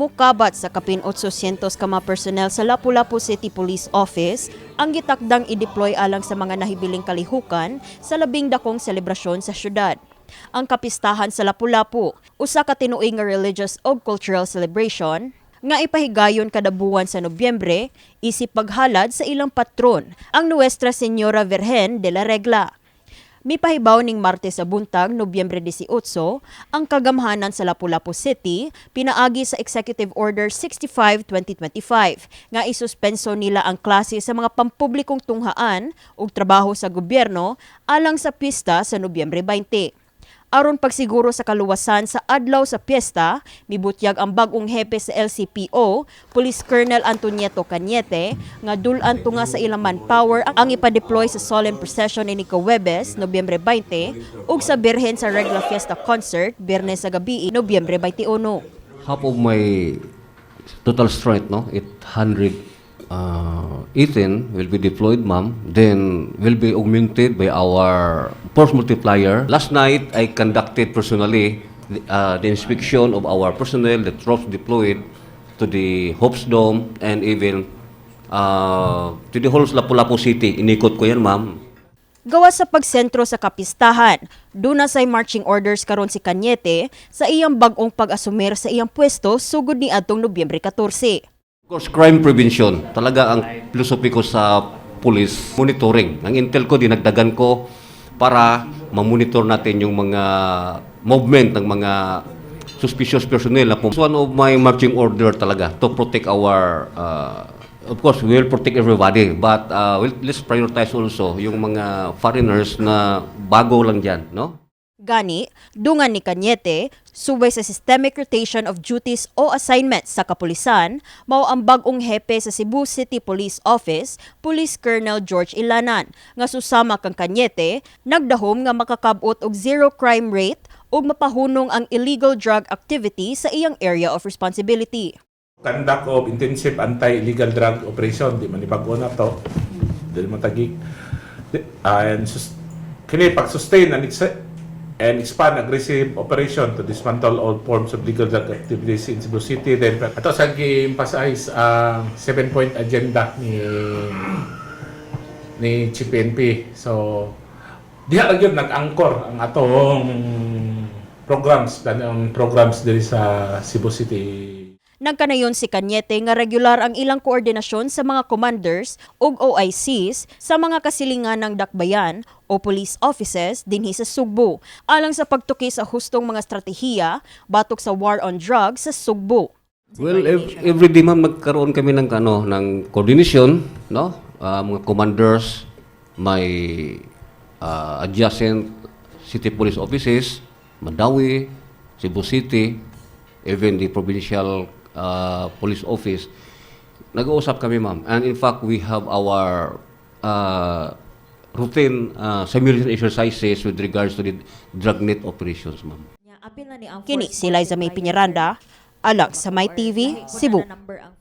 Mukabat sa kapin 800 ka mga personnel sa Lapu-Lapu City Police Office ang gitakdang i-deploy alang sa mga nahibiling kalihukan sa labing dakong selebrasyon sa syudad. Ang kapistahan sa Lapu-Lapu, usa ka tinuig nga religious ug cultural celebration nga ipahigayon kada buwan sa Nobyembre isip paghalad sa ilang patron, ang Nuestra Señora Virgen de la Regla. Mipahibaw ning Martes sa buntag, Nobyembre 18, ang kagamhanan sa Lapu-Lapu City pinaagi sa Executive Order 65-2025 nga isuspenso nila ang klase sa mga pampublikong tunghaan ug trabaho sa gobyerno alang sa pista sa Nobyembre 20. Aron pagsiguro sa kaluwasan sa adlaw sa piyesta, mibutyag ang bag-ong hepe sa LCPO, Police Colonel Antonieto Cañete, nga dul-an tunga sa ilang manpower ang ipa-deploy sa solemn procession ni Huwebes, Nobyembre 20, ug sa Birhen sa Regla Fiesta Concert, Biyernes sa gabi, Nobyembre 21. Half of my total strength, no, 818 will be deployed, ma'am. Then will be augmented by our force multiplier. Last night, I conducted personally the inspection of our personnel, the troops deployed to the Hopes Dome and even to the whole Lapu-Lapu City. Inikot ko yan, ma'am. Gawas sa pagsentro sa kapistahan, duna say marching orders karon si Cañete sa iyang bag-ong pag-asumir sa iyang pwesto sugod ni adtong Nobyembre 14. Of course, crime prevention. Talaga ang philosophy ko sa police, monitoring. Ang intel ko, dinagdagan ko para ma-monitor natin yung mga movement ng mga suspicious personnel. It's one of my marching order talaga to protect our, of course, we will protect everybody, but let's prioritize also yung mga foreigners na bago lang dyan, no? Gani, dungan ni Cañete, subay sa systemic rotation of duties o assignments sa kapulisan, mao ang bag-ong hepe sa Cebu City Police Office, Police Colonel George Ilanan, nga susama kang Cañete, nagdahom nga makakabot og zero crime rate ug mapahunong ang illegal drug activity sa iyang area of responsibility. Conduct of intensive anti-illegal drug operation, di man ni bago na to, di man tagig and kini pag-sustain and expand aggressive operation to dismantle all forms of illegal drug activities in Cebu City. Then ato sa gi-emphasize ang seven point agenda ni Chief PNP. So diha lang yun nag-anchor ang atong programs, ang programs diri sa Cebu City. Nagkanayon si Cañete nga regular ang ilang koordinasyon sa mga commanders ug OICs sa mga kasilingan ng dakbayan o police offices dinhi sa Sugbo alang sa pagtuki sa hustong mga estratehiya batok sa war on drugs sa Sugbo. Well, every day, ma'am, magkaroon kami ng ano, ng coordination, no? Mga commanders, may adjacent city police offices, Mandaue, Cebu City, even the provincial police office. Nag-uusap kami, ma'am. And in fact, we have our routine simulation exercises with regards to the drug net operations, ma'am. Kini si Liza May Piñaranda, alang sa My TV, Cebu. Number ang